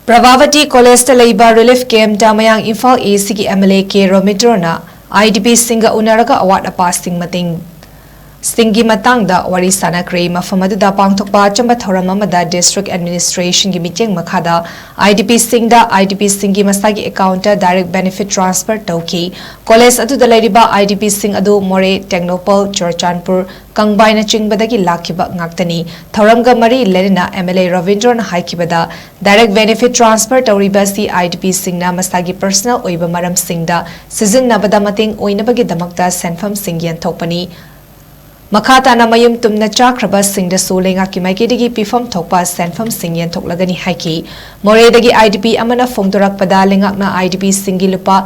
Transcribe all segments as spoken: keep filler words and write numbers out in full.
ꯄ꯭ꯔꯚꯥꯕꯇꯤ ꯀꯣꯂꯦꯖꯇ ꯂꯩꯕ ꯔꯤꯂꯤꯐ ꯀꯦꯝꯞꯇ ꯃꯌꯥꯡ ꯏꯝꯐꯥꯜ ꯏꯁꯀꯤ M L A K ꯔꯣꯃꯤꯇ꯭ꯔꯣꯅ I D ꯄꯤꯁꯤꯡꯒ ꯎꯅꯔꯒ ꯑꯋꯥꯠ ꯑꯄꯥꯁꯤꯡ ꯃꯇꯦꯡ ꯁꯤꯡꯒꯤ ꯃꯇꯥꯡꯗ ꯋꯥꯔꯤ ꯁꯥꯅꯈ꯭ꯔꯦ꯫ ꯃꯐꯝ ꯑꯗꯨꯗ ꯄꯥꯡꯊꯣꯛꯄ ꯑꯆꯝꯕ ꯊꯧꯔꯝ ꯑꯃꯗ ꯗꯤꯁꯇ꯭ꯔꯤꯛ ꯑꯦꯗꯃꯤꯅꯤꯁꯇ꯭ꯔꯦꯁꯟꯒꯤ ꯃꯤꯠꯌꯦꯡ ꯃꯈꯥꯗ ꯑꯥꯏ ꯗꯤ ꯄꯤꯁꯤꯡꯗ, ꯑꯥꯏ ꯗꯤ ꯄꯤꯁꯤꯡꯒꯤ ꯃꯁꯥꯒꯤ ꯑꯦꯀꯥꯎꯟꯠꯇ ꯗꯥꯏꯔꯦꯛ ꯕꯦꯅꯤꯐꯤꯠ ꯇ꯭ꯔꯥꯟꯁꯐꯔ ꯇꯧꯈꯤ꯫ ꯀꯣꯂꯦꯖ ꯑꯗꯨꯗ ꯂꯩꯔꯤꯕ ꯑꯥꯏ ꯗꯤ ꯄꯤꯁꯤꯡ ꯑꯗꯨ ꯃꯣꯔꯦ, ꯇꯦꯡꯅꯧꯄꯜ, ꯆꯨꯔꯆꯥꯟꯄꯨꯔ, ꯀꯪꯕꯥꯏꯅꯆꯤꯡꯕꯗꯒꯤ ꯂꯥꯛꯈꯤꯕ ꯉꯥꯛꯇꯅꯤ꯫ ꯊꯧꯔꯝꯒ ꯃꯔꯤ ꯂꯩꯅꯅ ꯑꯦꯝ ꯑꯦꯜ ꯑꯦ ꯔꯕꯤꯟꯗ꯭ꯔꯣꯅ ꯍꯥꯏꯈꯤꯕꯗ, ꯗꯥꯏꯔꯦꯛ ꯕꯦꯅꯤꯐꯤꯠ ꯇ꯭ꯔꯥꯟꯁꯐꯔ ꯇꯧꯔꯤꯕ ꯑꯁꯤ ꯑꯥꯏ ꯗꯤ ꯄꯤꯁꯤꯡꯅ ꯃꯁꯥꯒꯤ ꯄꯔꯁꯅꯦꯜ ꯑꯣꯏꯕ ꯃꯔꯝꯁꯤꯡꯗ ꯁꯤꯖꯤꯟꯅꯕꯗ ꯃꯇꯦꯡ ꯑꯣꯏꯅꯕꯒꯤꯗꯃꯛꯇ ꯁꯦꯟꯐꯝꯁꯤꯡ ꯌꯦꯟꯊꯣꯛꯄꯅꯤ꯫ ꯃꯈꯥ ꯇꯥꯅ ꯃꯌꯨꯝ ꯇꯨꯝꯅ ꯆꯥꯈ꯭ꯔꯕꯁꯤꯡꯗꯁꯨ ꯂꯩꯉꯥꯛꯀꯤ ꯃꯥꯏꯀꯩꯗꯒꯤ ꯄꯤꯐꯝ ꯊꯣꯛꯄ ꯁꯦꯟꯐꯝꯁꯤꯡ ꯌꯦꯟꯊꯣꯛꯂꯒꯅꯤ ꯍꯥꯏꯈꯤ꯫ ꯃꯣꯔꯦꯗꯒꯤ ꯑꯥꯏ ꯗꯤ ꯄꯤ ꯑꯃꯅ ꯐꯣꯡꯗꯣꯔꯛꯄꯗ, ꯂꯩꯉꯥꯛꯅ ꯑꯥꯏ ꯗꯤ ꯄꯤꯁꯤꯡꯒꯤ ꯂꯨꯄꯥ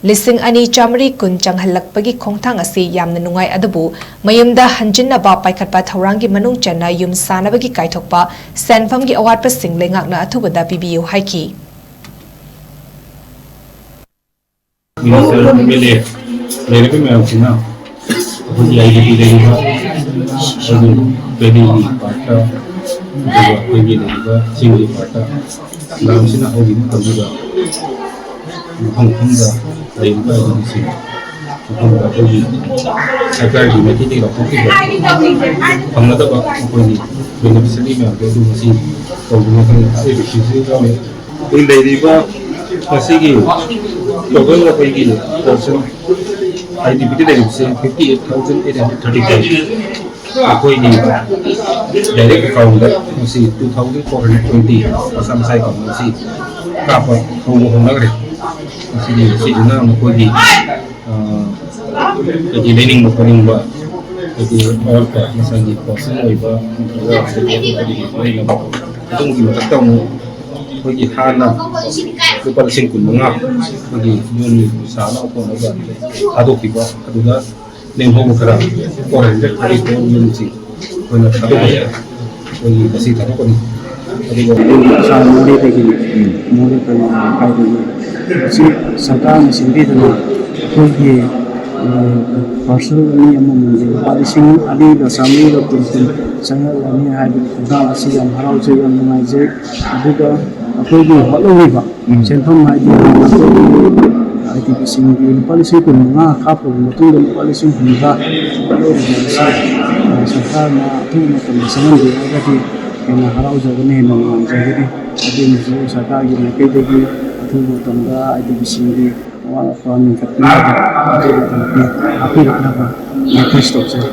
ꯂꯤꯁꯤꯡ ꯑꯅꯤ ꯆꯥꯃꯔꯤ ꯀꯨꯟ ꯆꯪꯍꯜꯂꯛꯄꯒꯤ ꯈꯣꯡꯊꯥꯡ ꯑꯁꯤ ꯌꯥꯝꯅ ꯅꯨꯡꯉꯥꯏ, ꯑꯗꯨꯕꯨ ꯃꯌꯨꯝꯗ ꯍꯟꯖꯤꯟꯅꯕ ꯄꯥꯏꯈꯠꯄ ꯊꯧꯔꯥꯡꯒꯤ ꯃꯅꯨꯡ ꯆꯟꯅ ꯌꯨꯝ ꯁꯥꯅꯕꯒꯤ ꯀꯥꯏꯊꯣꯛꯄ ꯁꯦꯟꯐꯝꯒꯤ ꯑꯋꯥꯠꯄꯁꯤꯡ ꯂꯩꯉꯥꯛꯅ ꯑꯊꯨꯕꯗ ꯄꯤꯕꯤꯌꯨ ꯍꯥꯏꯈꯤ꯫ ꯃꯤꯅꯤꯁꯇꯔ, ꯑꯦꯝ ꯑꯦꯜ ꯑꯦ ꯂꯩꯔꯤꯕ ꯃꯌꯥꯝꯁꯤꯅ ꯑꯩꯈꯣꯏꯒꯤ ꯑꯥꯏ ꯗꯤ ꯄꯤ ꯂꯩꯔꯤꯕ ꯑꯩꯈꯣꯏꯒꯤ ꯚꯦꯂꯤꯒꯤ ꯄꯥꯔꯠꯇ, ꯑꯗꯨꯒ ꯑꯩꯈꯣꯏꯒꯤ ꯂꯩꯔꯤꯕ ꯆꯤꯡꯒꯤ ꯄꯥꯔꯠꯇ ꯃꯌꯥꯝꯁꯤꯅ ꯍꯧꯈꯤꯕ ꯃꯇꯝꯗꯨꯗ ꯃꯐꯝ ꯃꯐꯝꯗ ꯂꯩꯔꯤꯕ ꯑꯥꯏ ꯗꯤ ꯄꯤꯁꯤꯡ ꯃꯐꯝꯗ ꯑꯩꯈꯣꯏꯒꯤ ꯁꯔꯀꯥꯔꯒꯤ ꯃꯥꯏꯀꯩꯗꯒꯤ ꯂꯧꯊꯣꯛꯈꯤꯕ ꯐꯪꯒꯗꯕ ꯑꯩꯈꯣꯏꯒꯤ ꯕꯦꯅꯤꯐꯤꯁꯔꯤ ꯃꯌꯥꯝꯗꯣ ꯑꯗꯨ ꯉꯁꯤ ꯇꯧꯗꯨꯅ ꯑꯩꯈꯣꯏꯅ ꯑꯥꯏ ꯗꯤ ꯄꯤꯁꯤꯡꯁꯨ ꯌꯥꯎꯔꯤ꯫ ꯑꯩꯈꯣꯏ ꯂꯩꯔꯤꯕ ꯉꯁꯤꯒꯤ ꯇꯣꯇꯦꯜ ꯑꯩꯈꯣꯏꯒꯤ ꯄꯣꯔꯁꯟ ꯑꯥꯏ ꯗꯤ ꯄꯤꯗ ꯂꯩꯔꯤꯕꯁꯦ fifty eight thousand eight hundred thirty five꯫ ꯑꯩꯈꯣꯏꯒꯤ ꯗꯥꯏꯔꯦꯛ ꯑꯦꯀꯥꯎꯟꯗ ꯉꯁꯤ two thousand four hundred twenty ꯃꯁꯥ ꯃꯁꯥꯒꯤ ꯑꯦꯀꯥꯎꯟꯗ ꯉꯁꯤ ꯀꯥꯞꯄ ꯍꯧꯕ ꯍꯧꯅꯈ꯭ꯔꯦ꯫ ꯉꯁꯤꯒꯤ ꯁꯤꯁꯤꯅ ꯃꯈꯣꯏꯒꯤ ꯑ, ꯍꯥꯏꯗꯤ ꯂꯩꯅꯤꯡꯕ ꯈꯣꯠꯅꯤꯡꯕ, ꯍꯥꯏꯗꯤ ꯑꯋꯥꯠꯄ ꯃꯁꯥꯒꯤ ꯄꯣꯠꯁꯤꯡ ꯑꯣꯏꯕ ꯅꯠꯇ꯭ꯔꯒ ꯍꯥꯏꯗꯤ ꯑꯇꯣꯞꯄꯗꯒꯤ ꯂꯩꯅꯕ, ꯑꯗꯨꯒꯤ ꯃꯊꯛꯇ ꯑꯃꯨꯛ ꯑꯩꯈꯣꯏꯒꯤ ꯍꯥꯟꯅ ꯂꯨꯄꯥ ꯂꯤꯁꯤꯡ ꯀꯨꯟ ꯃꯉꯥ ꯑꯩꯈꯣꯏꯒꯤ ꯌꯨꯝ ꯁꯥꯅꯕ ꯈꯣꯠꯅꯕ ꯊꯥꯗꯣꯛꯈꯤꯕ, ꯑꯗꯨꯗ ꯂꯦꯝꯍꯧꯕ ꯈꯔ four hundred thirty four ꯌꯨꯝꯁꯤꯡ ꯑꯩꯈꯣꯏꯅ ꯊꯥꯗꯣꯛꯀꯅꯤ꯫ ꯑꯩꯈꯣꯏꯒꯤ ꯉꯁꯤ ꯊꯥꯗꯣꯛꯀꯅꯤ꯫ ꯑꯗꯨꯒ ꯑꯩꯈꯣꯏꯒꯤ ꯑꯁꯥꯝ ꯃꯣꯔꯦꯗꯒꯤꯅꯤ꯫ ꯃꯣꯔꯦ ꯀꯪꯂꯥ ꯂꯩꯀꯥꯏꯗꯒꯤ ꯁꯤ ꯁꯔꯀꯥꯔꯅ ꯁꯤꯟꯕꯤꯗꯅ ꯑꯩꯈꯣꯏꯒꯤ ꯄꯥꯔꯁꯦꯜ ꯑꯅꯤ ꯑꯃꯃꯝꯒꯤ ꯂꯨꯄꯥ ꯂꯤꯁꯤꯡ ꯑꯅꯤꯒ ꯆꯥꯃꯔꯤꯒ ꯀꯨꯟ ꯀꯨꯟ ꯆꯪꯍꯜꯂꯅꯤ ꯍꯥꯏꯕꯒꯤ ꯊꯧꯗꯥꯡ ꯑꯁꯤ ꯌꯥꯝ ꯍꯔꯥꯎꯖꯩ, ꯌꯥꯝ ꯅꯨꯡꯉꯥꯏꯖꯩ꯫ ꯑꯗꯨꯒ ꯑꯩꯈꯣꯏꯒꯤ ꯍꯣꯠꯍꯧꯔꯤꯕ ꯎꯝ꯫ ꯁꯦꯟꯐꯝ ꯍꯥꯏꯗꯤ ꯍꯥꯟꯅ ꯑꯩꯈꯣꯏꯒꯤ ꯑꯥꯏ ꯗꯤ ꯄꯤꯁꯤꯡꯒꯤ ꯂꯨꯄꯥ ꯂꯤꯁꯤꯡ ꯀꯨꯟ ꯃꯉꯥ ꯀꯥꯞꯄꯕ ꯃꯇꯨꯡꯗ ꯂꯨꯄꯥ ꯂꯤꯁꯤꯡ ꯍꯨꯝꯗ꯭ꯔꯥ ꯂꯧꯔꯤꯕ ꯑꯁꯤ, ꯑ, ꯁꯔꯀꯥꯔꯅ ꯑꯊꯨꯕ ꯃꯇꯝꯗ ꯆꯪꯍꯟꯕꯤꯔꯛꯑꯒꯗꯤ ꯍꯦꯟꯅ ꯍꯔꯥꯎꯖꯒꯅꯤ, ꯍꯦꯟꯅ ꯅꯨꯡꯉꯥꯏꯖꯒꯅꯤ꯫ ꯑꯗꯨꯅꯁꯨ ꯁꯔꯀꯥꯔꯒꯤ ꯃꯥꯏꯀꯩꯗꯒꯤ ꯑꯊꯨꯕ ꯃꯇꯝꯗ ꯑꯥꯏ ꯗꯤ ꯄꯤꯁꯤꯡꯒꯤ ꯑꯋꯥꯠ ꯑꯄꯥ ꯃꯦꯟꯈꯠꯄꯤꯅꯕ ꯑꯗꯨꯒꯤ ꯃꯇꯝꯗ ꯍꯥꯞꯄꯤꯔꯛꯅꯕ ꯔꯤꯀ꯭ꯋꯦꯁ ꯇꯧꯖꯔꯤ꯫